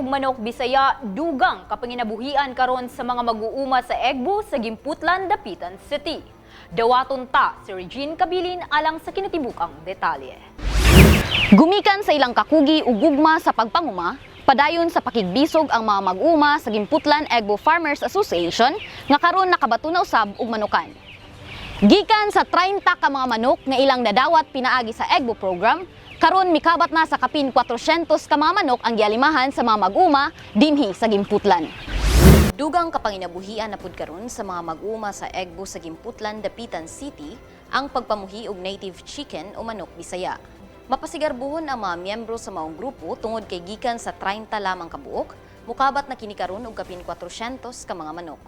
Og manok Bisaya dugang kapanginabuhian karon sa mga mag-uuma sa Egbo sa Gimputlan, Dapitan City. Dawaton ta si Regine Kabilin alang sa kinatibukang detalye. Gumikan sa ilang kakugi ug gugma sa pagpanguma, padayon sa pakigbisog ang mga mag-uma sa Gimputlan Egbo Farmers Association nga karon nakabato na usab og manukan. Gikan sa 30 ka mga manok nga ilang nadawat pinaagi sa Egbo program, karon mikabat na sa kapin 400 ka mga manok ang gialimahan sa mga mag-uma dinhi sa Gimputlan. Dugang kapanginabuhian na pud karon sa mga mag-uma sa Egbo sa Gimputlan, Dapitan City ang pagpamuhi og native chicken o manok Bisaya. Mapasigarbuhon ang mga miyembro sa maong grupo tungod kay gikan sa 30 lamang kabuok, mukabat na kini karon og kapin 400 ka mga manok.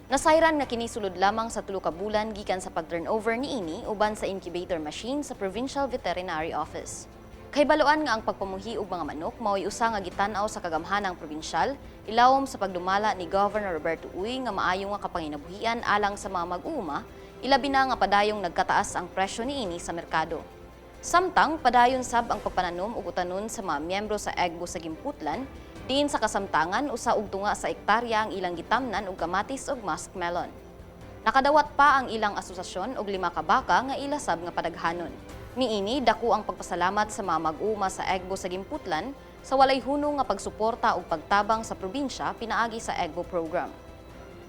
Nasayran nga kini sulod lamang sa 3 ka bulan gikan sa pag-turnover niini uban sa incubator machine sa Provincial Veterinary Office. Kahibaluan nga ang pagpamuhi og mga manok mao'y usa nga gitan-aw sa kagamhanang probinsyal ilawom sa pagdumala ni Governor Roberto Uy nga maayo nga kapanginabuhian alang sa mga mag-uuma, ilabi na nga padayong nagkataas ang presyo niini sa merkado. Samtang padayon sab ang pagpananom ug utanon sa mga miyembro sa Egbo sa Gimputlan, diin sa kasamtangan usa og tunga sa ektarya ang ilang gitamnan og kamatis ug muskmelon. Nakadawat pa ang ilang asosasyon og 5 ka baka nga ila sab nga padaghanon. Niini dako ang pagpasalamat sa mga mag-uuma sa Egbo sa Gimputlan sa walay hunong nga pagsuporta ug pagtabang sa probinsya pinaagi sa Egbo program.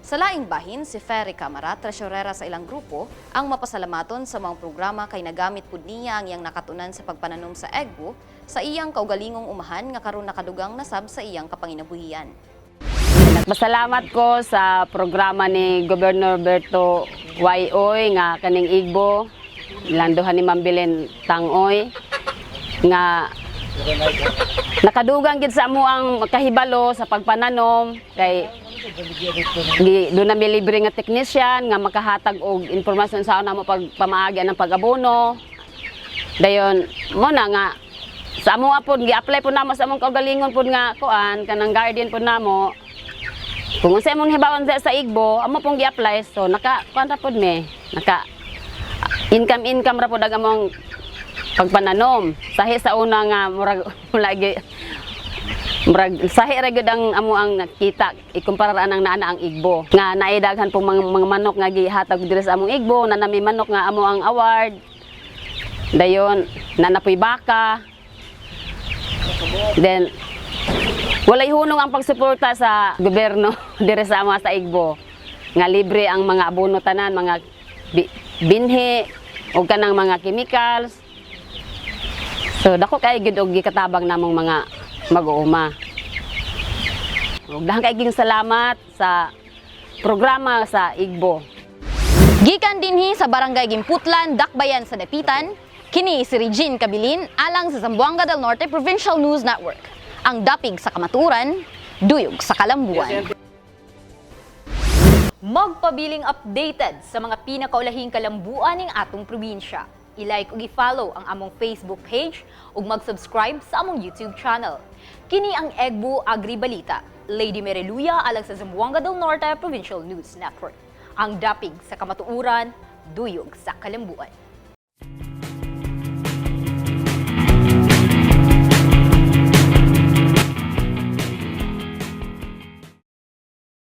Sa laing bahin, si Ferry Camara, treasurera sa ilang grupo, ang mapasalamaton sa mga programa kay nagamit pud niya ang iyang nakatunan sa pagpananom sa Egbo sa iyang kaugalingong umahan nga karon nakadugang nasab sa iyang kapanginabuhian. Nagpasalamat ko sa programa ni Governor Berto Y. Uy nga kaning Igbo, ilang duha ni Mambilin Tangoy, nga nakadugang gid sa amo ang kahibalo sa pagpananom kay gi duna mi libre nga technician nga makahatag og impormasyon sa namo pag pamaagi ng pag-abono. Dayon mo na nga sa amo pod gi-apply pod namo sa among kaugalingon pod nga kuan kanang garden pod namo kung unsa imong hibawan sa Igbo, amo pong gi-apply, so naka kuan ra pod me, naka income income ra pod ang among pagpananom. Sahi sa una nga murag lagi murag sahi ra gyud ang amo ang nakita ikumpara ra anang naa ang Igbo. Nga naay daghan pong mga manok nga gihatag diri sa among Igbo, na nami manok nga amo ang award. Dayon naa na poy baka. Then walay hunong ang pagsuporta sa gobyerno diri sa amo sa Igbo. Nga libre ang mga abono tanan, mga binhi ug kanang mga chemicals. So dako kay gyud og gikatabang namong mga mag-uuma. Ug daghan kay gyud salamat sa programa sa Igbo. Gikan dinhi sa Barangay Gimputlan, Dakbayan sa Dapitan, kini si Regine Kabilin alang sa Zamboanga del Norte Provincial News Network. Ang dapig sa kamatuoran, duyog sa kalambuan. Magpabiling updated sa mga pinakaulahing kalambuan ning atong probinsya. I-like ug i-follow ang among Facebook page ug mag-subscribe sa among YouTube channel. Kini ang Egbo Agri Balita. Lady Mereluya alang sa Zamboanga del Norte Provincial News Network. Ang dapig sa kamatuoran, duyog sa kalambuan.